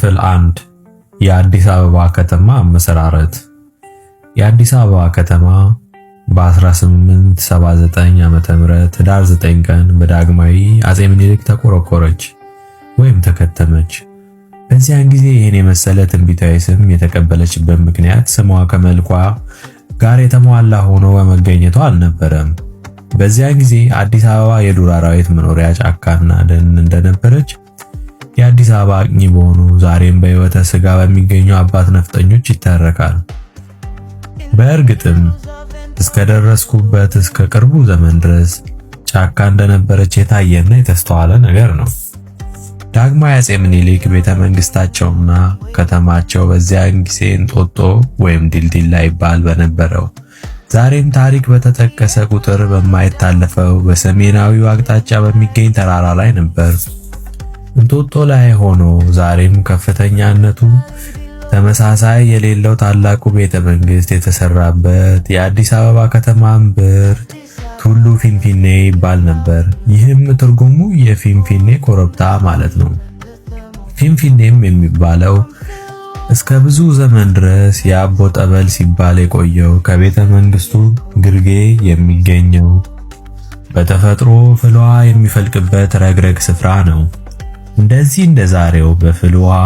ክፍል 1፣ የአዲስ አበባ ከተማ አመሰራረት። የአዲስ አበባ ከተማ በ1879 ዓመተ ምህረት ህዳር 9 ቀን በዳግማዊ አጼ ምኒልክ ተቆረቆረች ወይም ተከተመች። በዚያን ጊዜ ይህን የመሰለ ትንቢታዊ ስም የተቀበለችበት ምክንያት ስሟ ከመልኳ ጋር የተሟላ ሆኖ በመገኘቱ አልነበረም። በዚያን ጊዜ አዲስ አበባ የዱር አራዊት መኖሪያ ጫካና ደን እንደነበረች የአዲስ አበባ አቅኚ በሆኑ ዛሬም በሕይወተ ሥጋ በሚገኙ አባት ነፍጠኞች ይተረካል። በእርግጥም እስከደረስኩበት እስከ ቅርቡ ዘመን ድረስ ጫካ እንደነበረች የታየና የተስተዋለ ነገር ነው። ዳግማዊ አጼ ምኒልክ ቤተ መንግስታቸውና ከተማቸው በዚያን ጊዜ እንጦጦ ወይም ዲልዲላ ይባል በነበረው፣ ዛሬም ታሪክ በተጠቀሰ ቁጥር በማይታለፈው በሰሜናዊው አቅጣጫ በሚገኝ ተራራ ላይ ነበር። እንጦጦ ላይ ሆኖ ዛሬም ከፍተኛነቱ ተመሳሳይ የሌለው ታላቁ ቤተ መንግስት የተሰራበት የአዲስ አበባ ከተማ እምብርት ቱሉ ፊንፊኔ ይባል ነበር። ይህም ትርጉሙ የፊንፊኔ ኮረብታ ማለት ነው። ፊንፊኔም የሚባለው እስከ ብዙ ዘመን ድረስ የአቦ ጠበል ሲባል የቆየው ከቤተ መንግስቱ ግርጌ የሚገኘው በተፈጥሮ ፍልውሃ የሚፈልቅበት ረግረግ ስፍራ ነው። እንደዚህ እንደ ዛሬው በፍል ውሃ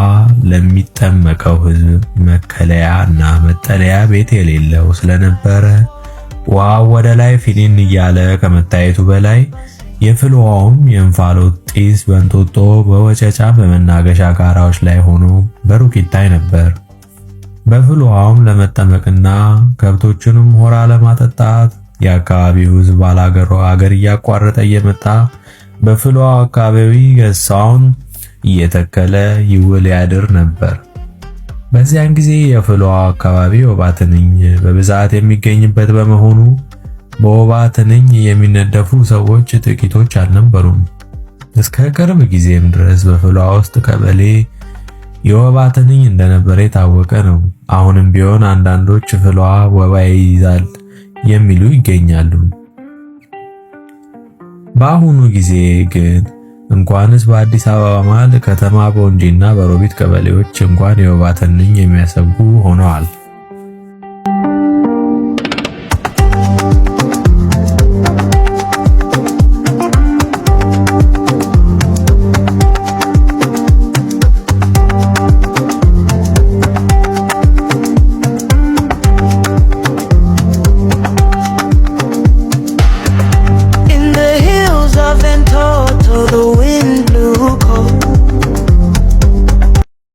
ለሚጠመቀው ሕዝብ መከለያ እና መጠለያ ቤት የሌለው ስለነበረ ውሃው ወደ ላይ ፊኒን እያለ ከመታየቱ በላይ የፍል ውሃውም የእንፋሎት ጢስ በእንጦጦ፣ በወጨጫ፣ በመናገሻ ጋራዎች ላይ ሆኖ በሩቅ ይታይ ነበር። በፍል ውሃውም ለመጠመቅና ከብቶቹንም ሆራ ለማጠጣት የአካባቢው ሕዝብ ባላገሩ አገር እያቋረጠ እየመጣ በፍል ውሃው አካባቢ ገሳውን እየተከለ ይውል ያድር ነበር። በዚያን ጊዜ የፍል ውሃው አካባቢ ወባ ትንኝ በብዛት የሚገኝበት በመሆኑ በወባ ትንኝ የሚነደፉ ሰዎች ጥቂቶች አልነበሩም። እስከ ቅርብ ጊዜም ድረስ በፍል ውሃ ውስጥ ቀበሌ የወባ ትንኝ እንደነበረ የታወቀ ነው። አሁንም ቢሆን አንዳንዶች ፍል ውሃ ወባ ይይዛል የሚሉ ይገኛሉ። በአሁኑ ጊዜ ግን እንኳንስ በአዲስ አበባ መሃል ከተማ በወንጂና በሮቢት ቀበሌዎች እንኳን የወባ ትንኝ የሚያሰጉ ሆነዋል።